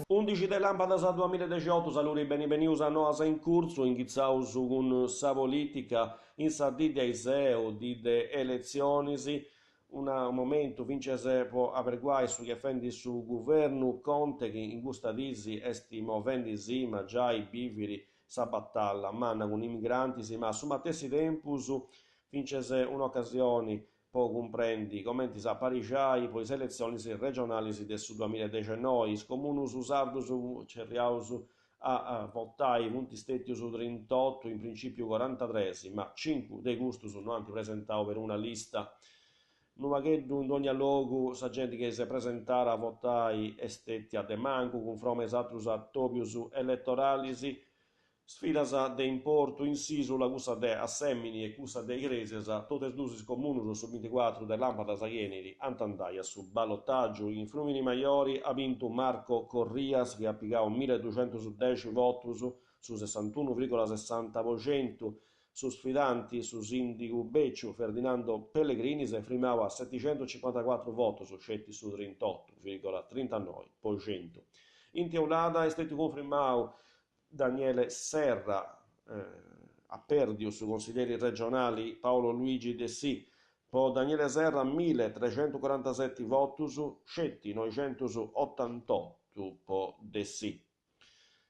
Undixi de làmpadas duamillaedexiottu, saludi beni benius a Noas in Curtzu, inghitzaus cun sa polìtica in sa dì de aiseu, dì de eletzionis, Unu momentu fintzas po averguai su chi est fendi su guvernu Conte chi in custa dis est movendi-sì ma giai bivit sa batalla manna cun is migrantis ma a su matessi tempus fintzas un'ocasioni po cumprendi comenti s'aparixai po is eletzionis regionalis de su duamillaedexennoi. Is comunus sardus tzerriaus a votai funt stètius trintotu, in princìpiu corantatres, ma cincu de custus no ant presentau peruna lista. Unu pagheddu in dònnia logu sa genti chi s'est presentara a votai est stètia de mancu cunfroma a is atrus atòbius eletoralis. Sfidas de importu in s'ìsula, cussa de Assèmini e cussa de Igrèsias, totu e duus is comunus su binticuatru de làmpadas chi 'enit ant andai a su ballotàgiu. In Frùmini Majori at bintu Marco Corrias chi at pigau milliduxentusdexi votus, su sessantunu vìrgola sessanta po centu. Su sfidanti, su sìndigu bèciu Ferdinando Pellegrini s'est frimau a setixentuscincuantacuatru votus, sceti su trintotu vìrgola trintanoi po centu. In Teulada est stètiu cunfrimau Daniele Serra at pèrdiu su consilleri regionali Paolo Luigi Dessì. Po Daniele Serra milletrecentucorantaseti votus, sceti noixentusotantottu po Dessì.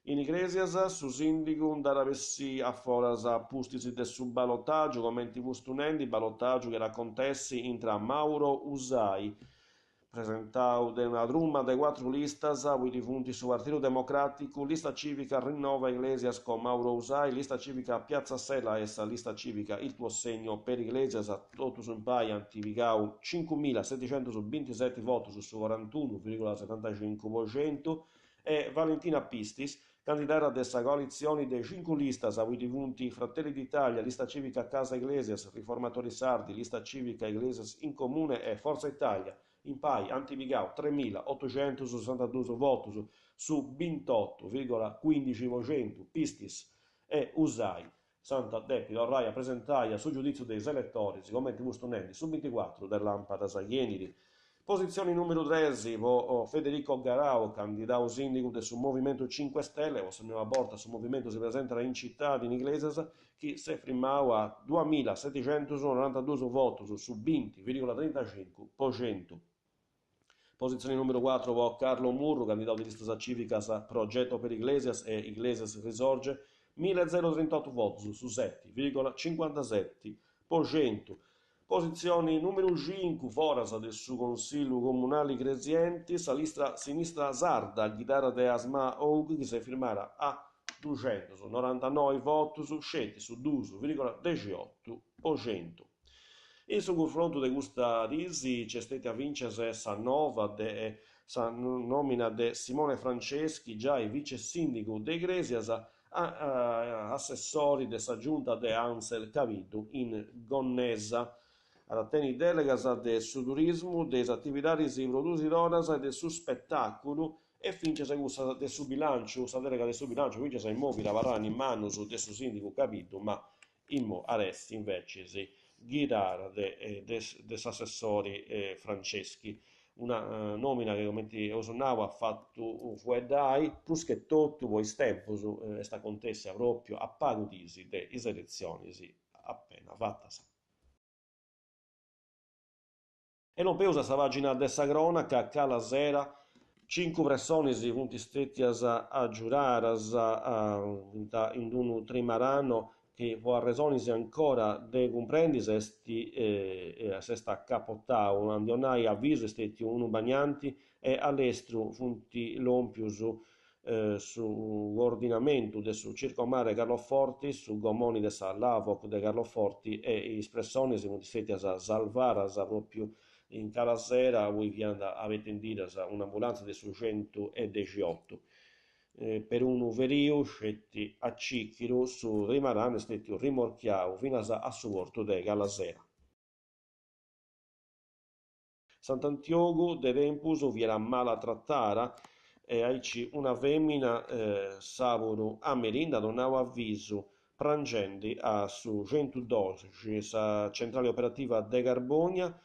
In Igrèsias su sìndigu nd'at a bessì a foras a pustis de su balotàgiu, comenti fustu nendi, balotàgiu chi at a acontessi intra Mauro Usai, Presentau de una truma de cuatru listas, poita funt su Partidu Democràticu, Lista Cìvica Rinnova Iglesias con Mauro Usai, Lista Cìvica Piazza Sella e sa Lista Cìvica Il tuo segno per Iglesias, totus impari ant pigau cincumilasetixentusbintiseti votus, su corantunu vìrgula setantacincu po centu, e Valentina Pistis, Candidada de sa coalitzioni de cincu listas, poita funt Fratelli d'Italia, Lista Civica Casa Iglesias, Riformatori Sardi, Lista Civica Iglesias in Comune e Forza Italia, impari ant pigau tremilaotuxentussessantaduus votus, su bintotu virgola cuindixi po centu, Pistis e Usai s'ant a depi torrai a presentai a su giudìtziu de is eletoris, comenti fustu nendi su binticuatru de làmpadas chi 'enit. Positzioni nùmeru tres po Federico Garau, candidau sìndigu de su Movimentu Cinque Stelle, po sa prima borta su movimentu si presentat in citadi in Iglesias, chi s'est frimau a duamilasetixentusnorantaduus votus, su binti vìrgula trintacincu po centu. Positzioni nùmeru cuatru po Carlo Murru, candidau de listas cìvicas Progetto per Iglesias e Iglesias Risorge, millezerotrintottu votus, su seti vìrgola cincuantaseti po centu. Positzioni nùmeru cincu, foras de su Consillu Comunali igresienti, sa lista Sinistra Sarda, ghidada de Asmaa Oug, chi s'est firmada a duxentusnorantanoi votus, sceti su duus vìrgola dexiotu po centu. In su cunfrontu de custa dis nc'est stètia fintzas sa nova de sa nòmina de Simone Franceschi, giai vice sìndigu de Igrèsias, a assessori de sa giunta de Ansel Cabiddu in Gonnesa. At a tenni dèlegas de su turismu, de is atividadis produsidoras e de su spetàculu e fintzas cussa de su bilànciu, sa dèlega de su bilànciu fintzas a immoi fiat abarrada in manus de su sìndigu Cabiddu ma Immo at essi invecis ghidada de s'assessori Franceschi, una nomina chi comenti eus nau at fatu fueddai prus che totu po is tempus, est acontessia pròpiu a pagu dis de is eletzionis apena fatas. E lompeus a sa pàgina de sa crònaca, cala sera cincu pressonis funt stètias agiuradas in unu trimarano chi po arresonis ancora de cumprendi s'est s'est acapotau, a ndi 'onai avisu est stètiu unu bagnanti e a lestru funt lòmpius su coordinamentu de su Circomare Carloforti, su gomoni de sa Lavoc de Carloforti e is pressonis funt stètias salvadas pròpiu in cala sera ui fiant abetendidas un'ambulanza de su centuedexiottu. Perunu feriu, sceti acìchidu, su trimaranu est stètiu rimorchiau finas a su portu de Calasera. Sant'Antiogu de tempus fiat mala tratada e aici una fèmina sàbudu a merì nd'at donau avisu prangendi a su centudoxi, sa centrali operativa de Carbònia.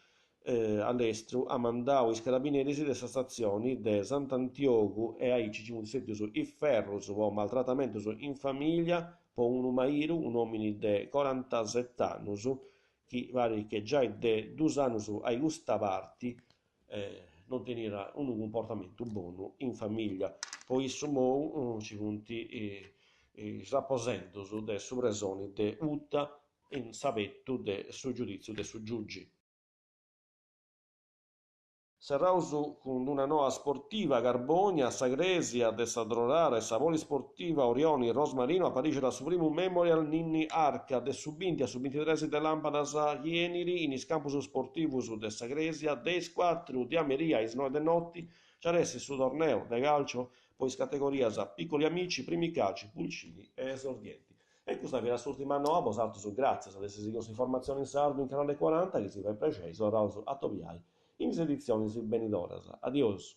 A lestru at mandau is carabineris de sa statzioni de Sant'Antiogu e aici nci funt stètius is ferrus po maltratamentus in famìllia po unu maridu, un'òmini de corantaset'annus, chi parit che giai de dus annus a custa parti non teniat unu cumportamentu bonu in famìllia. Po issu immoi nci funt is aposentus de su presoni de Uta in s'abetu de su giudìtziu de su giugi. Serraus cun una noa sportiva, Carbònia, sa crèsia de s'Addolorada e sa Polisportiva Orioni Rosmarino aparixat su primu Memorial Ninni Arca de su binti a su bintitres de làmpadas chi 'enit in is campus sportivus de sa crèsia de is cuatru de a meria a is noe de noti nci at essi su torneu de calcio po is categorias Piccoli Amici, Primi Calci, Pulcini e Esordienti. E custa fiat s'ùrtima noa, bosàterus gràtzias de essi sighiu s'informatzioni in sardu in Canale Cuaranta, chi si fait prexei, torraus a atobiai in is editzionis benidoras. Adiosu.